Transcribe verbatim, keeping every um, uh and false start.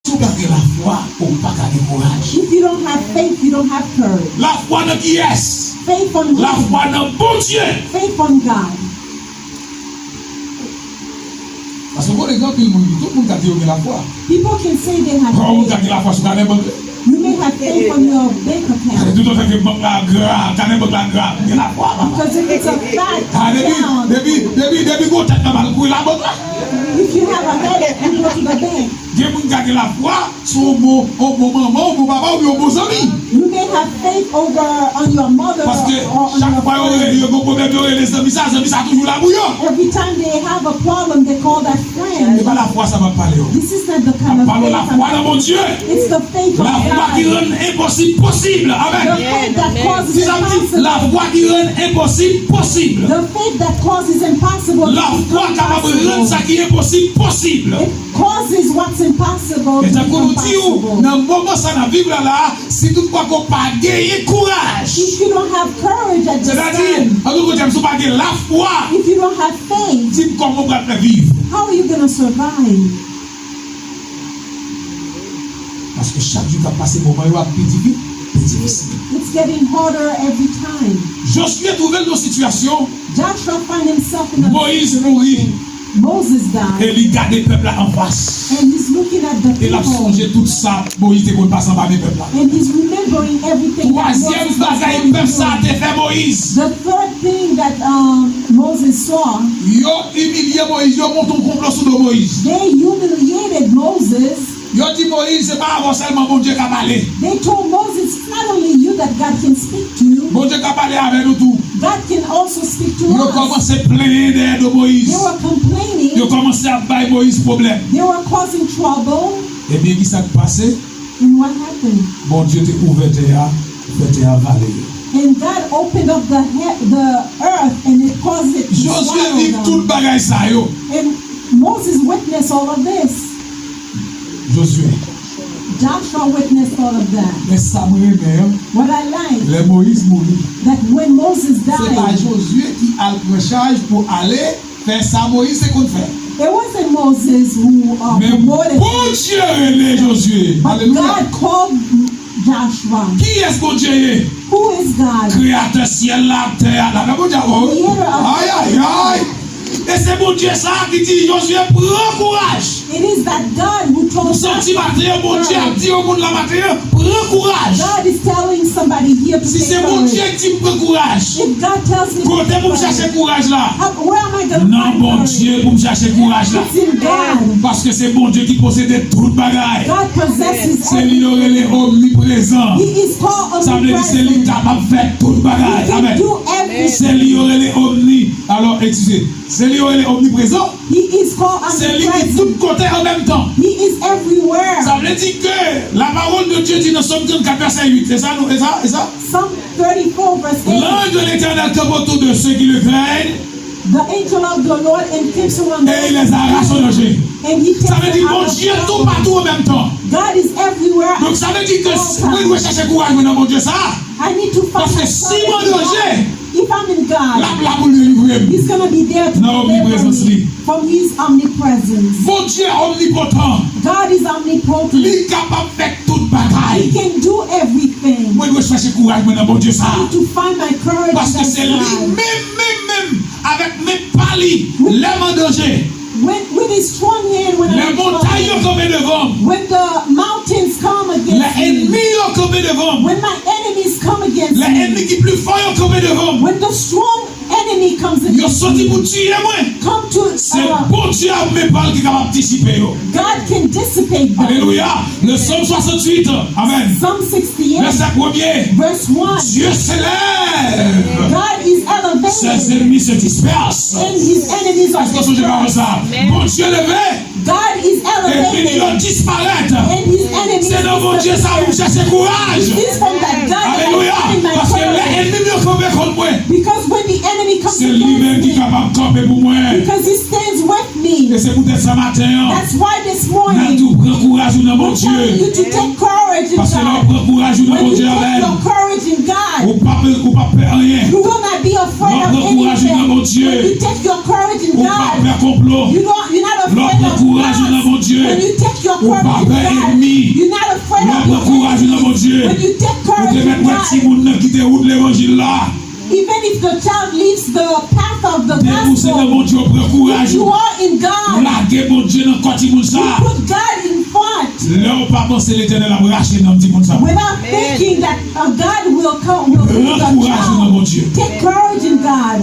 Si w pa gen lafwa, ou pa ka gen kouraj. If you don't have faith, you don't have courage. Lafwa nan kiyès? Faith on who? Lafwa nan Bondye. Faith on God. Paske w konnen gen anpil moun, tout moun ka di yo gen lafwa. People can say they have faith. Yon moun ka gen lafwa sou kanè bank li. You may have faith on your bank account. Tout otan ke bank la gra, kanè bank la gra, gen lafwa. Because if it's a fat account, depi, depi, depi, depi gwo tèt nan mal kouri la bank la. If you have a headache, you go to the bank. Gen moun ka gen lafwa sou yon bon, yon bon manman, yon bon papa, oubyen yon bon zanmi. You may have faith over on your mother. Paske chak fwa yo rele, yo gon pwoblèm, yo rele zanmi sa, zanmi sa toujou la pou yo. Every time they have a problem, they call that friend. Se pa lafwa sa m ap pale yo. This is not the kind of faith. M ap pale lafwa nan Bondye. It's the faith of God. Lafwa ki rann enposib posib. Amèn. The faith that causes impossible. Lafwa ki rann enposib posib. The faith that causes impossible to become possible. Lafwa kapab rann sa ki enposib posib. It causes what's impossible to become possible. E tankou nou di w, nan moman sa n ap viv la la, si tout fwa ke w pa genyen kouraj. If you don't have courage at this time, sètadi, an tout kote, si w pa gen lafwa, if you don't have faith, di m kòman w pral fè viv. How are you gonna survive? Paske chak jou k ap pase, moman yo ap pi difi-, pi difisil. It's getting harder every time. Josye twouve l nan sitiyasyon. Joshua find himself in a situation. Moyiz mouri. Moses died. E li gade pèp la anfas. And he's looking at the people. E l ap sonje tout sa Moyiz te konn pase anba men pèp la. And he's remembering everything that Moses was going through. Twazyèm bagay pèp sa a te fè Moyiz. The third thing that, um, Moses saw. Yo imilye Moyiz, yo monte yon konplo sou do Moyiz. They humiliated Moses. Yo di Moyiz, se pa avè w sèlman Bondye ka pale. They told Moses, "It's not only you that God can speak to. Bondye ka pale avè nou tou." God can also speak to us. Yo kòmanse plenyen dèyè do Moyiz. They were complaining. Yo kòmanse ap bay Moyiz pwoblèm. They were causing trouble. Ebyen, ki sa k pase? And what happened? Bondye te ouvè tè a, fè tè a vale yo. And God opened up the he-, the earth and it caused it to swallow them. Jozye viv tout bagay sa yo. And Moses witnessed all of this. Jozye. Joshua witnessed all of that. Men sa mwen renmen an, what I like, lè Moyiz mouri, that when Moses died, se pa Jozye ki al pran chaj pou ale fè sa Moyiz te konn fè. It wasn't Moses who, uh, promoted him. Men Bondye rele Jozye. Alelouya. But God called Joshua. Kiyès Bondye ye? Who is God? Kreyatè syèl la, tè a. La, la, Bondye a, oh. Creator of everything. Ay, ay, ay. E se Bondye sa a ki di Jozye, pran kouraj. It is that God who told Joshua to pray. Ou santi maten an, Bondye ap di yon moun la maten an, pran kouraj. God is telling somebody here to take courage. Si se Bondye ki di m pran kouraj, if God tells me to take courage, kote pou m chache kouraj la? How, where am I gonna find courage? Nan Bondye pou m chache kouraj la. It's in God. Paske se Bondye ki posede tout bagay. God possesses everything. Se li yo rele omniprezan. He is called omnipresent. Sa vle di se li kapab fè tout bagay. He can do everything. Amèn. Se li yo rele omni-, alò, eskize. Se li yo rele omniprezan. He is called omnipresent. Se li ki tout kote an menm tan. He is everywhere. Sa vle di ke la parole de Dieu di nan Sòm trannkat vèsè uit, e sa nou, e sa, e sa? Psalm thirty-four verse eight. L'ange de l'Éternel campe autour de ceux qui le craignent. The angel of the Lord encamps around those who fear him. Et il les arrache au danger. And he takes them out of trouble. Sa vle di Bondye toupatou an menm tan. God is everywhere at all times. Donk sa vle di ke mwen dwe chache kouraj mwen nan Bondye sa. I need to find my courage in God. Paske si mwen an danje, if I'm in God, l ap la pou l delivre m. He's gonna be there to deliver me. Nan omniprezans li. From his omnipresence. Bondye omnipotan. God is omnipotent. Li kapab fè tout bagay. He can do everything. Mwen dwe chache kouraj mwen nan Bondye sa. I need to find my courage in that God. Paske se li menm, menm, menm, avèk men pa li, lè m an danje. When, with his strong hand when I'm in trouble. Lè montay yo kanpe devan m. When the mountains come against me. Lè ènmi yo kanpe devan m. When my enemies come against me. Lè ènmi ki pi fò yo kanpe devan m. When the strong enemy comes against me. Yo soti pou tiye mwen. Come to, uh, se Bondye ak men pa l ki kapab disipe yo. God can dissipate them. Alelouya. Le Psaume soixante-huit. Amèn. Psalm sixty-eight. Vèsè premye. Verse one. Dieu s'élève. God is elevated. Ses ennemis se dispersent. And his enemies are dispersed. Èske w sonje pawòl sa? Amen. Bondye leve. God is elevated. Ènmi yo disparèt. And his enemies disappear. Se nan Bondye sa pou m chache kouraj. It is from that God that I find my courage. Alelouya. Paske lè ènmi m yo kanpe kont mwen, because when the enemy comes against me, se li menm ki kapab kanpe pou mwen. Because he stands with me. E se poutèt sa maten an, that's why this morning, n ap di w pran kouraj ou nan Bondye. We're telling you to take courage in God. Paske lè w pran kouraj ou nan Bondye, amèn, when you take your courage in God, ou p ap, ou p ap pè anyen. You will not be afraid of anything. Lè w pran kouraj ou nan Bondye, when you take your courage in God, ou p ap pè konplo. You don't, you're not afraid of plots. Lè w pran kouraj ou nan Bondye, When you take your Ou pa courage in pè God, ènmi. you're not afraid Lè w of pran kouraj ou nan the enemy. Bondye, When you take ou te courage mèt in wè God, timoun nan kite wout levanjil la. Even if the child leaves the path of the Depi w se nan gospel, Bondye, w pran kouraj if you ou. are in Ou God, lage Bondye nan kò timoun you sa. Put God in front. Lè w pa panse, Letènèl ap rache nanm timoun sa. Without thinking that uh, God will come, will bring Pran the kouraj ou nan child. Bondye. Take courage in God.